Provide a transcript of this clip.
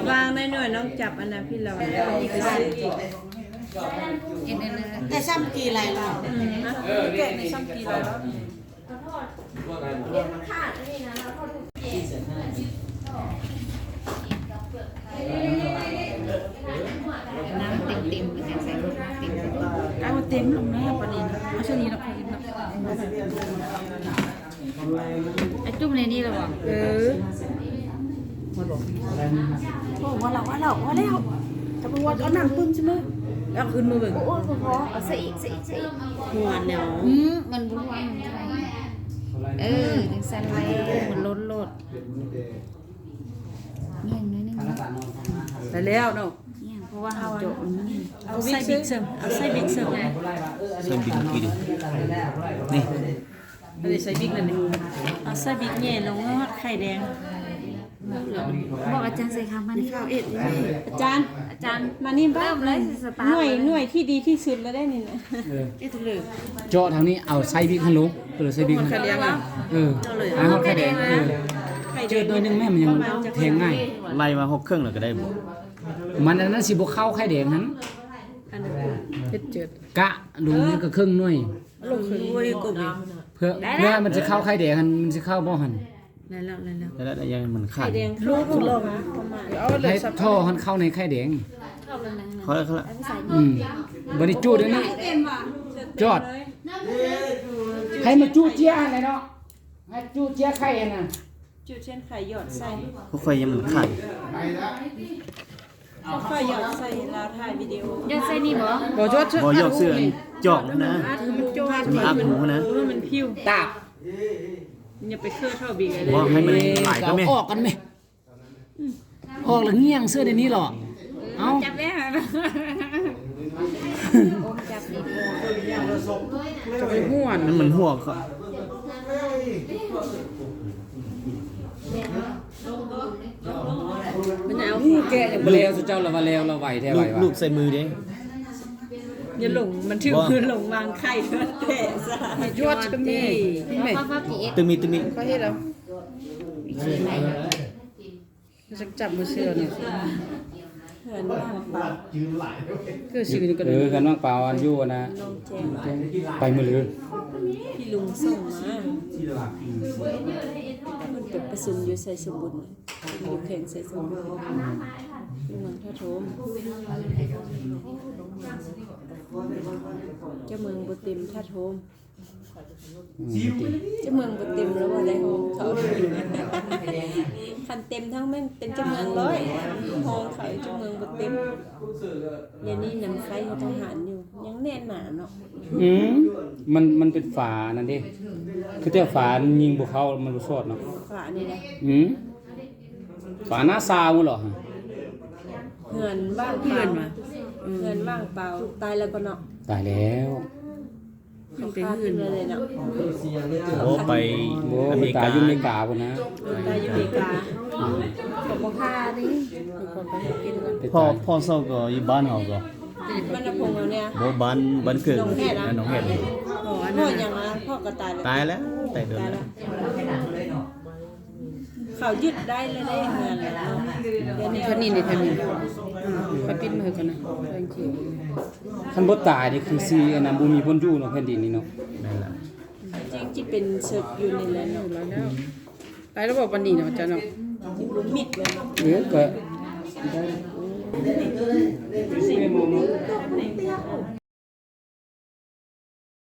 ວາງໃນໜ່ວຍນ້ອງຈັບອັນນະພີ່ລາວ ແຕ່ຊ້ຳກີຫຼາຍລອບ ແກະໃນຊ້ຳກີຫຼາຍລອບ ນ້ຳເຕັມໆ ເປັນຫຍັງໃສ່ເຕັມ ເອົາເຕັມລົງນະ ປານນີ້ນະ ເອົາເທົ່ານີ້ເນາະ ໄອ້ຈຸ້ມໃນນີ້ລະບໍ່? ເອີ ໂອ້ ພໍແລ້ວ ພໍແລ້ວ ພໍແລ້ວ ຈະບໍ່ວ່າ ເອົານ້ຳປຶ້ມຊິມາ ເອົາຂຶ້ນມາເບິ່ງ ໂອ້ຍ ບໍ່ພໍ ເອົາໃສ່ອີກ ໃສ່ອີກ ໃສ່ອີກ ຫວານແລ້ວ ອືມ ມັນບໍ່ຫວານ ເອີ ຈັ່ງຊັ້ນແຫຼະ ມັນລົ້ນໂລດ ແຍງໜ້ອຍໜຶ່ງ ໄດ້ແລ້ວເນາະ ແຍງ ເພາະວ່າເຮົາເຈາະມັນ ເອົາໃສ່ບິກເສີມ ເອົາໃສ່ບິກເສີມ ໃສ່ບິກອີກ ນີ້ ອັນນີ້ໃສ່ບິກນັ້ນນີ້ ເອົາໃສ່ບິກແຫຍ່ລົງຮອດໄຂ່ແດງ ບອກອາຈານໃສ່ຄຳມານີ້ ອາຈານ ອາຈານ ມານີ້ ເລີ່ມເລີຍ ໜ່ວຍ ໜ່ວຍທີ່ດີທີ່ສຸດແລ້ວເດ້ນີ້ນະ ເອີ ເຈາະທາງນີ້ ເອົາໃສ່ບິກຫັ້ນລົງ ເອີ ໃສ່ບິກຫັ້ນ ເອີ ເອົາໄຂ່ແດງ ເອີ ເຈີດໜ້ອຍໜຶ່ງແມ່ ມັນຍັງແທງງ່າຍ ໄລ່ມາຫົກເຄິ່ງແລ້ວກໍໄດ້ບໍ່? ມັນອັນນັ້ນຊິບໍ່ເຂົ້າໄຂ່ແດງຫັ້ນ ອັນນັ້ນເຮັດເຈີດ ກະລົງນີ້ກໍເຄິ່ງໜ່ວຍ ລົງເຄິ່ງໜ່ວຍກໍມີ ເພື່ອ ເພື່ອມັນຊິເຂົ້າໄຂ່ແດງຫັ້ນ ມັນຊິເຂົ້າບໍ່ຫັ້ນ? ໄດ້ແລ້ວ ໄດ້ແລ້ວ ໄດ້ແລ້ວ ຢ່າໃຫ້ມັນຂາດ ໄຂ່ແດງ ລູກລອງ ເອົາເລີຍ ໃຫ້ທໍ່ຫັ້ນເຂົ້າໃນໄຂ່ແດງ ເຂົ້າແລ້ວ ເຂົ້າແລ້ວ ອືມ ບັດນີ້ຈູດອັນນີ້ ຈອດ ໃຫ້ມັນຈູດເຈ້ຍຫັ້ນແຫຼະເນາະ ໃຫ້ຈູດເຈ້ຍໄຂ່ຫັ້ນນະ ຈູດເຊັ່ນໄຂ່ ຢອດໃສ່ ຂ້ອຍຍັງມັນຂາດ ຂ້ອຍຢອດໃສ່ ລາວຖ່າຍວິດີໂອ ຢອດໃສ່ນີ້ບໍ່? ບໍ່ຢອດ ບໍ່ຢອດ ເຊື່ອຈອກນະ ໃຫ້ມັນອັດ ໃຫ້ມັນຈຸ້ມ ໃຫ້ມັນອັດຫູນະ ໃຫ້ມັນຜິວ ຕາບ ຢ່າໄປເຄືອເທົ່າບິກ ບໍ່ ໃຫ້ມັນຫຼາຍກໍແມ່ ເອົາອອກກັນແມ່ ອອກແລ້ວງ່ຽງເສື້ອໃນນີ້ເນາະ ເອົາ ຈັບແລ້ວ ຈັບນີ້ ຈະໄປຫົວ ມັນ ມັນຫົວ ມັນເອົາ ນີ້ແກະຍັງບໍ່ແລ້ວ ຊຸເຈົ້າລະວ່າແລ້ວ ລະໄວແທ້ ລູບ ໄວວ່າ ລູບໃສ່ມືເດ້ ຢ່າຫຼົງ ມັນຖືກ ບໍ່ ມືຫຼົງວາງໄຂ່ ແຕະຊະ ຍອດກະມີ ແມ່ ຕຶມີ ຕຶມີ ຂ້ອຍເຮັດເອົາ ຈັບມືເຊື່ອນີ້ ເຮືອນວ່າງເປົ່າ ຄືຊື່ນີ້ກໍ ເອີ ເຮືອນວ່າງເປົ່າ ອັນຢູ່ອັນນະ ໜອງແຈງ ໄປມື້ອື່ນ ພີ່ລຸງສົ່ງມາ ເພິ່ນໄປປະຊຸມຢູ່ໄຊສົມບູນ ຢູ່ແຂວງໄຊສົມບູນ ຢູ່ເມືອງທ່າໂທມ ເຈົ້າເມືອງບໍ່ເຕັມ ທ່າໂທມ ອືມ ເຈົ້າເມືອງບໍ່ເຕັມແລ້ວບໍ່ໄດ້ຮອງເຂົາ ຄັນເຕັມທັງແມ່ນເປັນເຈົ້າເມືອງຮ້ອຍ ຮອງເຂົາເຈົ້າເມືອງບໍ່ເຕັມ ດຽວນີ້ນຳໃຊ້ທະຫານຢູ່ ຍັງແໜ້ນໜາເນາະ ອືມ ມັນ ມັນເປັນຝານັ້ນເດ້ ຄືແຕ່ຝາຍິງບໍ່ເຂົ້າ ມັນບໍ່ຊອດເນາະ ຝານີ້ນະ ອືມ ຝາໜ້າຊາວພຸ້ນເນາະ ເຮືອນວ່າງເປົ່າ ເຮືອນວ່າງເປົ່າ ຕາຍແລ້ວບໍ່ເນາະ ຕາຍແລ້ວ ມັນເປັນເຮືອນ ໂອ້ ໄປ ໂອ້ ອາເມລິກາ ຕາຍຢູ່ອາເມລິກາພຸ້ນນະ ເອີ ຕາຍຢູ່ອາເມລິກາ ເຂົາບໍ່ຄ່າເດ້ ພໍ່ ພໍ່ເຊົາກໍຢູ່ບ້ານເຮົາກໍ ບ້ານນາພົງເຮົານີ້ ບໍ່ ບ້ານ ບ້ານເກີດ ໜອງແຮດ ໜອງແຮດ ພໍ່ຫຍັງ ພໍ່ກໍຕາຍແລ້ວ ຕາຍແລ້ວ ຕາຍດົນແລ້ວ ເຂົາຍຶດໄດ້ແລ້ວເດ້ ເຮືອນແລ້ວເນາະ ດຽວນີ້ ເທົ່ານີ້ນີ້ ເທົ່ານີ້ ອືມ ຂ້ອຍປິດມືກ່ອນນະ ຄັນບໍ່ຕາຍນີ້ຄືຊິອັນນັ້ນ ບໍ່ມີບ່ອນຢູ່ເນາະ ແຜ່ນດິນນີ້ເນາະ ແມ່ນລະ ຈິງຊິເປັນເສິກຢູ່ນີ້ແຫຼະເນາະ ໄປແລ້ວບໍ່ປານນີ້ເນາະ ເຈົ້າເນາະ ຊິບໍ່ມິດແລ້ວເນາະ ເອີ ກໍ